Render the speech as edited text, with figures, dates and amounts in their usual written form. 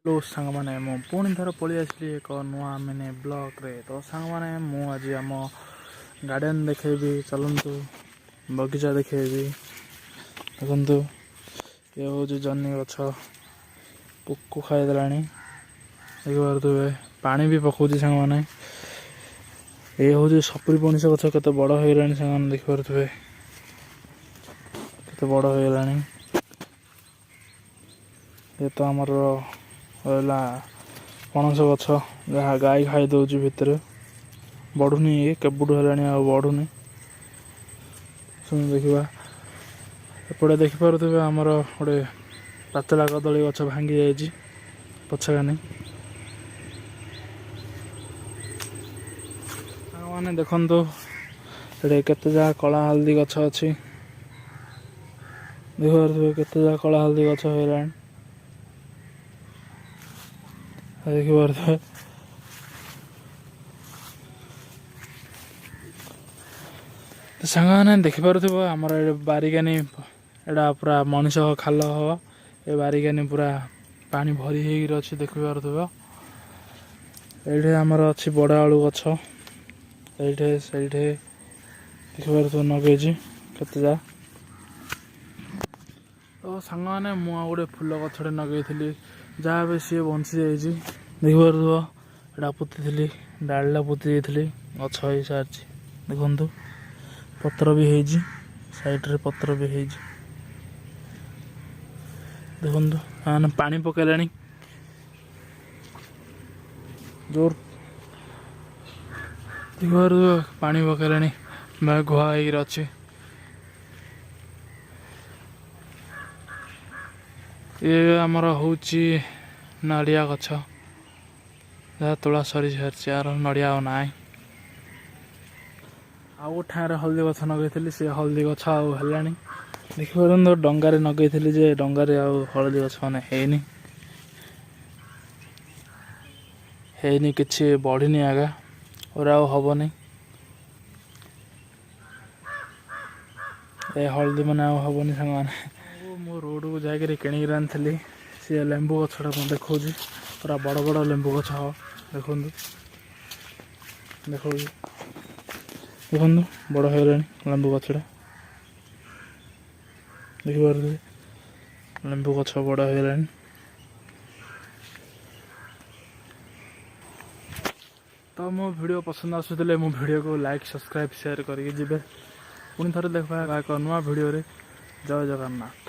Hello ସାଙ୍ଗମାନେ, ମୁଁ ପୁଣି ଥରେ ପଳେଇ ଆସିଲି ଏକ ନୂଆ ମିନି ବ୍ଲଗ୍ରେ। ତ ସାଙ୍ଗମାନେ, ମୁଁ ଆଜି ଆମ ଗାର୍ଡ଼େନ୍ ଦେଖେଇବି। ଚାଲନ୍ତୁ, ବଗିଚା ଦେଖେଇବି। ଦେଖନ୍ତୁ, ଇଏ ହେଉଛି ଜହ୍ନି ଗଛ, ପୋକ ଖାଇଦେଲାଣି, ଦେଖିପାରୁଥିବେ। ପାଣି ବି ପକାଉଛି ସାଙ୍ଗମାନେ। ଏ ହେଉଛି ସପୁରୀ ପଣସ ଗଛ, କେତେ ବଡ଼ ହେଇଗଲାଣି ସାଙ୍ଗମାନେ, ଦେଖିପାରୁଥିବେ କେତେ ବଡ଼ ହେଇଗଲାଣି। ଏ ତ ଆମର ରହିଲା ପଣସ ଗଛ, ଯାହା ଗାଈ ଖାଇ ଦେଉଛି ଭିତରେ, ବଢ଼ୁନି। ଇଏ କେବେଠୁ ହେଲାଣି, ଆଉ ବଢ଼ୁନି। ଶୁଣି ଦେଖିବା, ଏପଟେ ଦେଖିପାରୁଥିବେ ଆମର ଗୋଟେ ପାଚଲା କଦଳୀ ଗଛ ଭାଙ୍ଗି ଯାଇଛି ପଛକାନି। ସାଙ୍ଗମାନେ ଦେଖନ୍ତୁ, ଏଠି କେତେ ଯାହା କଳା ହଳଦୀ ଗଛ ଅଛି। ଦେଖିପାରୁଥିବେ କେତେ ଯାହା କଳା ହଳଦୀ ଗଛ ହେଇଗଲାଣି, ଦେଖିପାରୁଥିବେ। ତ ସାଙ୍ଗମାନେ ଦେଖିପାରୁଥିବ, ଆମର ଏଠି ବାରିକାନି, ଏଇଟା ପୁରା ମଣିଷ ଖାଲ ହବ। ଏ ବାରିକାନି ପୁରା ପାଣି ଭରି ହେଇକିରି ଅଛି, ଦେଖିପାରୁଥିବ। ଏଇଠି ଆମର ଅଛି ବଡ଼ ଆଳୁ ଗଛ, ଏଇଠି ସେଇଠି ଦେଖିପାରୁଥିବ ନଗେଇଛି କେତେ ଯା। ତ ସାଙ୍ଗମାନେ, ମୁଁ ଆଉ ଗୋଟେ ଫୁଲ ଗଛଟେ ନଗେଇଥିଲି, ଯାହା ବି ସିଏ ବଞ୍ଚି ଯାଇଛି, ଦେଖିପାରୁଥିବ। ଏଇଟା ପୋତିଥିଲି, ଡାଳିଟା ପୋତି ଦେଇଥିଲି, ଗଛ ହେଇସାରିଛି। ଦେଖନ୍ତୁ, ପତ୍ର ବି ହେଇଛି, ସାଇଡ଼ରେ ପତ୍ର ବି ହେଇଛି। ଦେଖନ୍ତୁ ମାନେ ପାଣି ପକେଇଲାଣି ଜୋର, ଦେଖିପାରୁଥିବ ପାଣି ପକେଇଲାଣି, ଗୁହା ହେଇକିରି ଅଛି। ଇଏ ଆମର ହେଉଛି ନଡ଼ିଆ ଗଛ, ଯାହା ତୋଳା ସରି ସାରିଛି, ଆର ନଡ଼ିଆ ଆଉ ନାହିଁ। ଆଉ ଗୋଟେ ଠାଁରେ ହଳଦୀ ଗଛ ଲଗେଇଥିଲି, ସେ ହଳଦୀ ଗଛ ଆଉ ହେଲାଣି, ଦେଖିପାରନ୍ତୁ। ଡଙ୍ଗାରେ ଲଗେଇଥିଲି ଯେ ଡଙ୍ଗାରେ ଆଉ ହଳଦୀ ଗଛ ମାନେ ହେଇନି, ହେଇନି କିଛି, ବଢ଼ିନି ଆଗା ଓରା, ଆଉ ହବନି ଏ ହଳଦୀ ମାନେ, ଆଉ ହବନି ସାଙ୍ଗମାନେ। ମୁଁ ରୋଡ଼କୁ ଯାଇକରି କିଣିକିରି ଆଣିଥିଲି ସିଏ ଲେମ୍ବୁ ଗଛଟା, ମୁଁ ଦେଖାଉଛି। ପୁରା ବଡ଼ ବଡ଼ ଲେମ୍ବୁ ଗଛ ହବ, ଦେଖନ୍ତୁ, ଦେଖାଉଛି। ଦେଖନ୍ତୁ, ବଡ଼ ହେଇଗଲାଣି ଲେମ୍ବୁ ଗଛଟା, ଦେଖିପାରୁଥିବେ ଲେମ୍ବୁ ଗଛ ବଡ଼ ହେଇଗଲାଣି। ତ ମୋ ଭିଡ଼ିଓ ପସନ୍ଦ ଆସୁଥିଲେ ମୋ ଭିଡ଼ିଓକୁ ଲାଇକ୍, ସବସ୍କ୍ରାଇବ୍, ସେୟାର କରିକି ଯିବେ। ପୁଣି ଥରେ ଦେଖିବା ଏକ ନୂଆ ଭିଡ଼ିଓରେ। ଜୟ ଜଗନ୍ନାଥ।